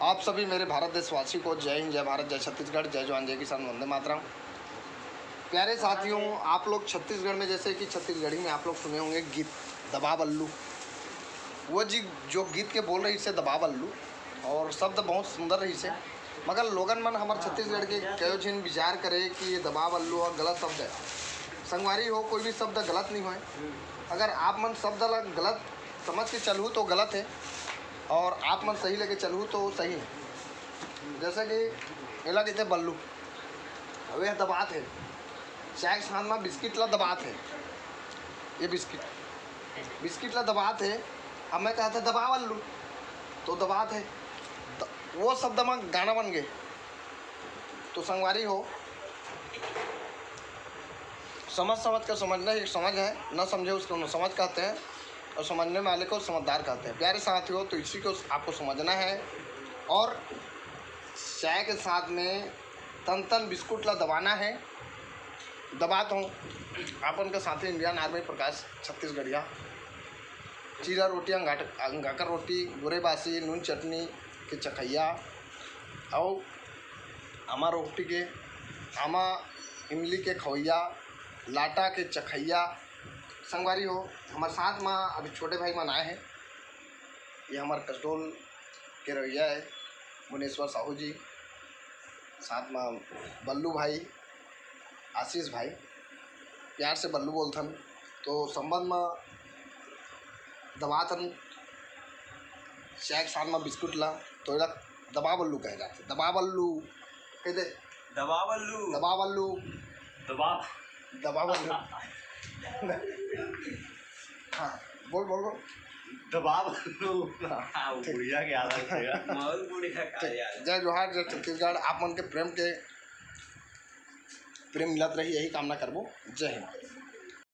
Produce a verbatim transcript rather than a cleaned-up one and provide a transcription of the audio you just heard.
आप सभी मेरे भारत देशवासी को जय हिंद, जय भारत, जय छत्तीसगढ़, जय जवान, जय किसान, वंदे मातरम। प्यारे साथियों, आप लोग छत्तीसगढ़ में, जैसे कि छत्तीसगढ़ी में आप लोग सुने होंगे गीत दबा बल्लू, वो जी जो गीत के बोल रहिसे दबा बल्लू, और शब्द बहुत सुंदर रहिसे, मगर लोगन मन हमर छत्तीसगढ़ के कयो झिन विचार करे कि ये दबा बल्लू ह गलत शब्द है। संगवारी हो, कोई भी शब्द गलत नहीं होय। अगर आप मन शब्द ला गलत समझ के चलहू तो गलत है, और आप मन सही लेके चलहू तो सही है। जैसे कि एला कहिथे बल्लू, अब यह दबात है, चाय के साथ में बिस्किट ला दबात है, ये बिस्किट, बिस्किट ला दबात है। अब मैं कहता दबा बल्लू, तो दबात है, द-, वो शब्द में गाना बन गए। तो संगवारी हो, समझ समझ कर समझना ही एक समझ है, न समझे उसको न समझ कहते हैं, और समझने वाले को समझदार कहते हैं। प्यारे साथियों, तो इसी को आपको समझना है। और चाय के साथ में तन तन बिस्कुट ला दबाना है। दबात हूँ आपन के साथी इंडियन आर्मी प्रकाश छत्तीसगढ़िया। चीरा रोटी, अंगाट-, अंगाकर रोटी, गुरे बासी, नून चटनी के चखैया, अउ आमा रोटी के, आमा इमली के खवैया, लाटा के चखैया। संगवारी हो, हमर साथ म अभी छोटे भाई मन आए हैं। ये हमर कसडोल के रवैया है, भुवनेश्वर साहू जी, साथ म बल्लू भाई, आशीष भाई, प्यार से बल्लू बोलथन। तो संबंध म दबाथन चाय के साथ म बिस्कुट ला, तो एला दबा बल्लू कहे जाथे। दबा बल्लू कह दे। दबा बल्लू। दबा बल्लू। दबा। दबा बल्लू। हाँ, बोल, बोल, बोल। दबा बल्लू। हाँ, हाँ, वो ठीक। बुढ़िया के याद आ गया। बहुत बुढ़िया का ठीक। याद। जय जोहार, जय छत्तीसगढ़। आप मन के प्रेम के, प्रेम मिलत रही, यही कामना करबो। जय हिंद।